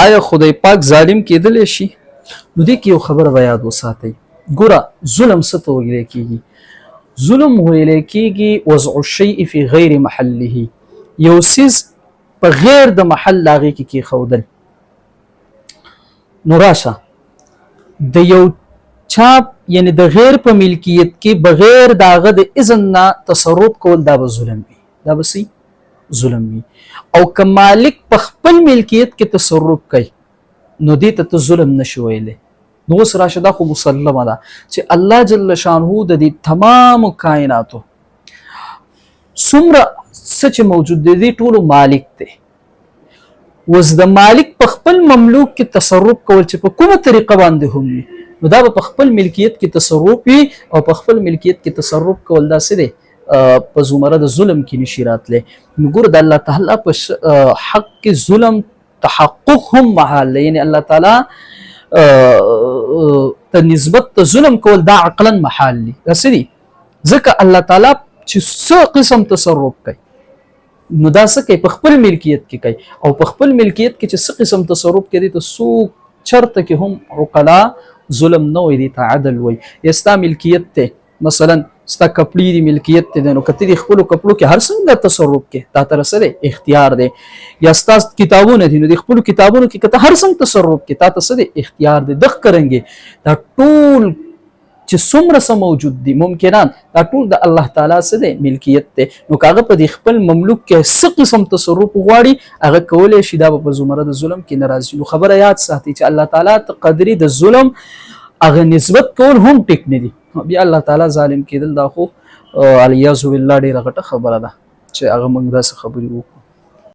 آیا خدای پاک ظالم کېدلی شي؟ نو دې کې یو خبره به یاد وساتئ. ګوره ظلم څه ته ویل کېږي؟ ظلم ویل کېږي وضع الشیء فی غیر محله، یو څیز په غیر د محل د هغې کې کېښودل. نو راشه د یو چا یعنی د غیر په ملکیت کې بغیر د هغه د اذن نه تصرف کول، دا به ظلم وي، دا به څه ظلم وي. او که مالک په خپل ملکیت کې تصرف کوي نو دې ته ته ظلم نشي ویلی. نو اوس راشه دا خو مسلمه ده چې الله جل شانه د دې تمامو کائناتو څومره څه چې موجود دی دې ټولو مالک دی. اوس د مالک په خپل مملوک کې تصرف کول چې په کومه طریقه باندې هم وي، نو دا به په خپل ملکیت کې تصرف وي، او په خپل ملکیت کې تصرف کول دا څه دی؟ په زمره د ظلم کې نشي راتلی. نو ګوره د الله تعالی په حق کې ظلم تحقق هم محال دی، یعنی الله تعالی ته نسبت ته ظلم کول دا عقلا محال دی. دا څه دي؟ ځکه الله تعالی چې څه قسم تصرف کوي نو دا څه کوي؟ په خپل ملکیت کې کوي، او په خپل ملکیت کې چې څه قسم تصرف کوي ته څوک چرته کې هم عقلا ظلم نه وایي، دې ته عدل وایي. یا ستا ملکیت ته مثلا ستا کپړې دي، ملکیت ته دی، نو که ته دې خپلو کپړو کې هر څنګه تصرف کې تا ته څه دی؟ اختیار دی. یا ستا کتابونه دي، نو د خپلو کتابونو کې که ته هر څنګه تصرف کې تا ته څه دی؟ اختیار دی. دښکرنګې دا ټول چې څومره څه موجود دي ممکنان دا ټول د الله تعالی څه دی؟ ملکیت دی. نو که هغه په دې خپل مملوک کې څه قسم تصرف غواړي هغه کولی شي، دا به په زمره د ظلم کې نه راځي. نو خبره یاد ساتي چې الله تعالی ته قدرې د ظلم هغه نسبت کول هم ټیک نه دي. بیا الله تعالی ظالم کېدل دا خو الیاذ بالله ډېره غټه خبره ده چې هغه موږ داسې خبرې وکړو.